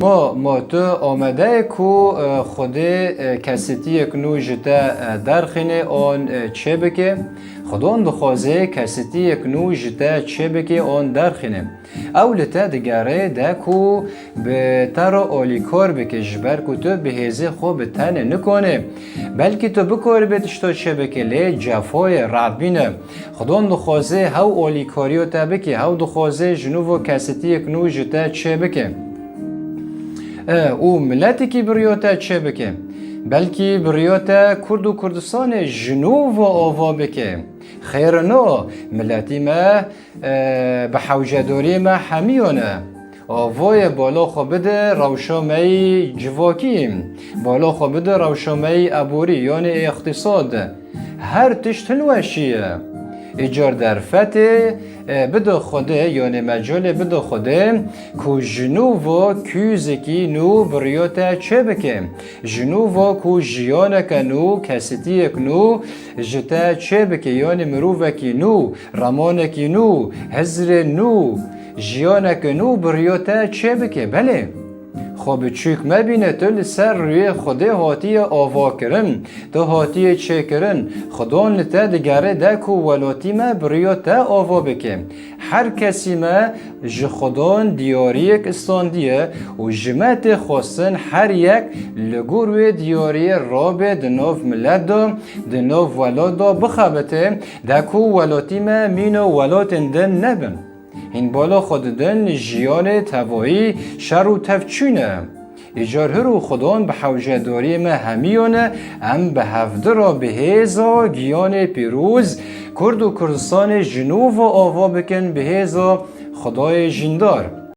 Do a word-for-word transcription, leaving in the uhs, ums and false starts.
Ma, ma tu amade yî ku, e, Xwedê, e, kesîtiyek nû ji te, e, derxîne an, e, çêbike? Xwedon dixwaze kesîtiyek nû ji te çêbike an derxîne. Ew li te digere de ku bi te re alîkar bike, ji ber ku tu bi hêzê xwe bi tenê nikane. Belkî tu bikaribê tişta çêbike, lê cefayê redbîne. Xwedon dixwaze hew alîkariya te bike, hew dixwaze ji nû ve kesîtiyek nû ji te çêbike. E, û miletekî bi riya te çêbike. Belkî bi riya te Kurd û Kurdistanê ji nû ve ava bike. Xêr e, no, miletî me, e, bi hewcedariyê me hemiyan e. Avoyê bala xwe bide rewşa me yî civakî, bala xwe bide rewşa me yî eborî, yanê îqtîsad. Her tişt hilweşî ye. Îcar derfetê, e, bide Xwedê, yanê mecalê bide Xwedê, ku ji nû ve kûzekî nû bi riya te çêbike. Ji nû ve ku jiyaneke nû, kesîtiyek nû ji te çêbike, yanê mirovekî nû, remanekî nû, hizrê nû, jiyaneke nû bi riya te çêbike. Belê, xwe biçûk mebîne, tu li ser rûyê Xwedê hatiye avakirin, tu hatiye çêkirin. Xwedon li te digere de ku welatî me bi riya te ava bike. Her kesî me ji Xwedon diyariyek istandiye û ji me tê xwestin her yek li gor wê diyariyê rabe di nav milet de, di nav welat de bixebite, de ku welatî me mîna welatên din nebin. Hîn bala xwe didin jiyanê tevayî şer û tevçûn e. Îcar hir û Xwedon bi hewcedariyê me hemiyan e, em bi hevdi re bi hêza giyanê pîroz Kurd û Kurdistanê ji nû ve ava bikin, bi hêza Xwedayê jîndar.